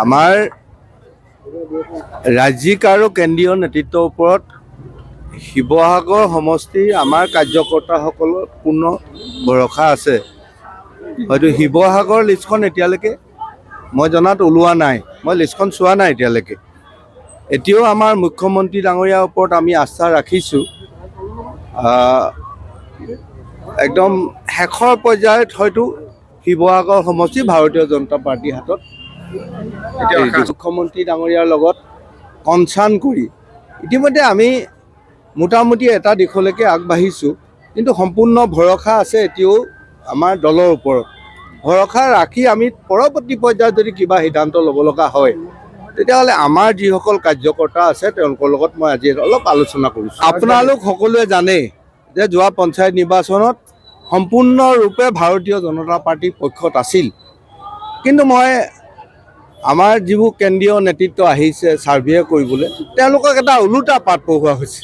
আমাৰ ৰাজ্যিক আৰু কেন্দ্ৰীয় নেতৃত্বৰ ওপৰত শিৱসাগৰ সমষ্টিৰ আমাৰ কাৰ্যকৰ্তাসকলৰ পূৰ্ণ ভৰসা আছে। হয়তো শিৱসাগৰ লিষ্টখন এতিয়ালৈকে মই জনাত ওলোৱা নাই, মই লিষ্টখন চোৱা নাই এতিয়ালৈকে। এতিয়াও আমাৰ মুখ্যমন্ত্ৰী ডাঙৰীয়াৰ ওপৰত আমি আস্থা ৰাখিছোঁ। একদম শেষৰ পৰ্যায়ত হয়তো শিৱসাগৰ সমষ্টি ভাৰতীয় জনতা পাৰ্টীৰ হাতত এতিয়া আশা মুখ্যমন্ত্ৰী ডাঙৰীয়াৰ লগত কনচাৰ্ণ কৰি ইতিমধ্যে আমি মোটামুটি এটা দিশলৈকে আগবাঢ়িছোঁ, কিন্তু সম্পূৰ্ণ ভৰসা আছে এতিয়াও আমাৰ দলৰ ওপৰত। ভৰসা ৰাখি আমি পৰৱৰ্তী পৰ্যায়ত যদি কিবা সিদ্ধান্ত ল'ব লগা হয়, তেতিয়াহ'লে আমাৰ যিসকল কাৰ্যকৰ্তা আছে, তেওঁলোকৰ লগত মই আজি অলপ আলোচনা কৰিছোঁ। আপোনালোক সকলোৱে জানেই যে যোৱা পঞ্চায়ত নিৰ্বাচনত সম্পূৰ্ণৰূপে ভাৰতীয় জনতা পাৰ্টীৰ পক্ষত আছিল। কিন্তু মই আমাৰ যিবোৰ কেন্দ্ৰীয় নেতৃত্ব আহিছে ছাৰ্ভে কৰিবলৈ, তেওঁলোকক এটা ওলোটা পাঠ পঢ়োৱা হৈছে।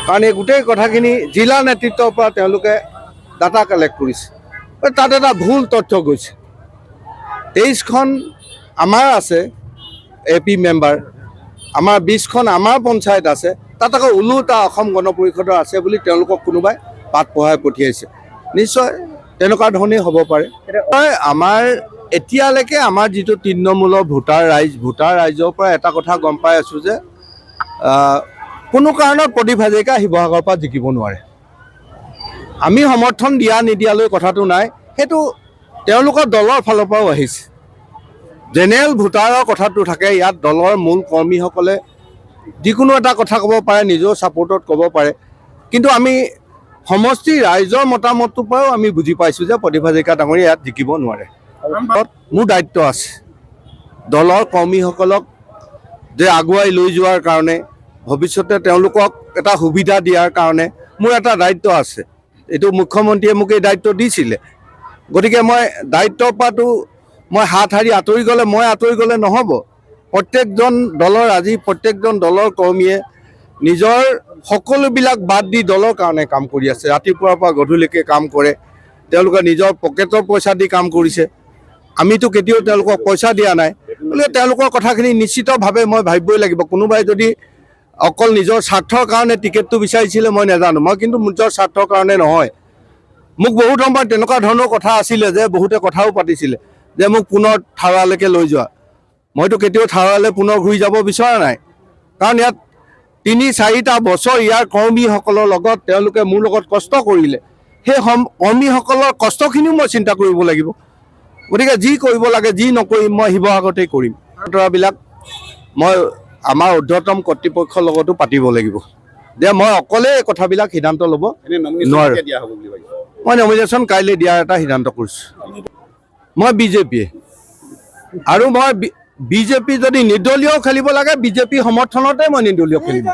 কাৰণ এই গোটেই কথাখিনি জিলা নেতৃত্বৰ পৰা তেওঁলোকে ডাটা কালেক্ট কৰিছে, তাত এটা ভুল তথ্য গৈছে। 23খন আমাৰ আছে এ পি মেম্বাৰ, আমাৰ 20খন আমাৰ পঞ্চায়ত আছে, তাত আকৌ ওলোটা অসম গণ পৰিষদৰ আছে বুলি তেওঁলোকক কোনোবাই পাঠ পঢ়াই পঠিয়াইছে। নিশ্চয় তেনেকুৱা ধৰণেই হ'ব পাৰে। হয়, আমাৰ এতিয়ালৈকে আমাৰ যিটো তৃণমূলৰ ভোটাৰ ৰাইজ, ভোটাৰ ৰাইজৰ পৰা এটা কথা গম পাই আছোঁ যে কোনো কাৰণত প্ৰদীপ হাজৰিকা শিৱসাগৰৰ পৰা জিকিব নোৱাৰে। আমি সমৰ্থন দিয়া নিদিয়ালৈ কথাটো নাই, সেইটো তেওঁলোকৰ দলৰ ফালৰ পৰাও আহিছে। জেনেৰেল ভোটাৰৰ কথাটো থাকে ইয়াত, দলৰ মূল কৰ্মীসকলে যিকোনো এটা কথা ক'ব পাৰে, নিজৰ ছাপৰ্টত ক'ব পাৰে। কিন্তু আমি সমষ্টিৰ ৰাইজৰ মতামতটোৰ পৰাও আমি বুজি পাইছোঁ যে প্ৰদীপ হাজৰিকা ডাঙৰীয়া ইয়াত জিকিব নোৱাৰে। মোৰ দায়িত্ব আছে দলৰ কৰ্মীসকলক যে আগুৱাই লৈ যোৱাৰ কাৰণে, ভৱিষ্যতে তেওঁলোকক এটা সুবিধা দিয়াৰ কাৰণে মোৰ এটা দায়িত্ব আছে। এইটো মুখ্যমন্ত্ৰীয়ে মোক এই দায়িত্ব দিছিলে। গতিকে মই দায়িত্বৰ পৰাতো মই হাত সাৰি আঁতৰি গ'লে, মই আঁতৰি গ'লে নহ'ব। প্ৰত্যেকজন দলৰ, আজি প্ৰত্যেকজন দলৰ কৰ্মীয়ে নিজৰ সকলোবিলাক বাদ দি দলৰ কাৰণে কাম কৰি আছে। ৰাতিপুৱাৰ পৰা গধূলিকে কাম কৰে। তেওঁলোকে নিজৰ পকেটৰ পইচা দি কাম কৰিছে। আমিতো কেতিয়াও তেওঁলোকক পইচা দিয়া নাই। গতিকে তেওঁলোকৰ কথাখিনি নিশ্চিতভাৱে মই ভাবিবই লাগিব। কোনোবাই যদি অকল নিজৰ স্বাৰ্থৰ কাৰণে টিকেটটো বিচাৰিছিলে, মই নাজানো। মই কিন্তু নিজৰ স্বাৰ্থৰ কাৰণে নহয়। মোক বহুত সময়ত তেনেকুৱা ধৰণৰ কথা আছিলে যে বহুতে কথাও পাতিছিলে যে মোক পুনৰ থাওৰালৈকে লৈ যোৱা। মইতো কেতিয়াও থাওৰালৈ পুনৰ ঘূৰি যাব বিচৰা নাই। কাৰণ ইয়াত 3-4টা বছৰ ইয়াৰ কৰ্মীসকলৰ লগত তেওঁলোকে মোৰ লগত কষ্ট কৰিলে। সেই কৰ্মীসকলৰ কষ্টখিনিও মই চিন্তা কৰিব লাগিব। গতিকে যি কৰিব লাগে, যি নকৰিম, মই শিৱসাগৰতেই কৰিম। বতৰাবিলাক মই আমাৰ ঊৰ্ধতম কৰ্তৃপক্ষৰ লগতো পাতিব লাগিব যে মই অকলে এই কথাবিলাক সিদ্ধান্ত ল'ব এনে নমিনেশ্যন নোৱাৰো। কেতিয়া দিয়া হ'ব বুলি ভাবিছে? মই নমিনেশ্যন কাইলৈ দিয়াৰ এটা সিদ্ধান্ত কৰিছোঁ। মই বিজেপিয়ে আৰু মই বিজেপি যদি নিৰ্দলীয় খেলিব লাগে, বিজেপি সমৰ্থনতে মই নিৰ্দলীয় খেলিম।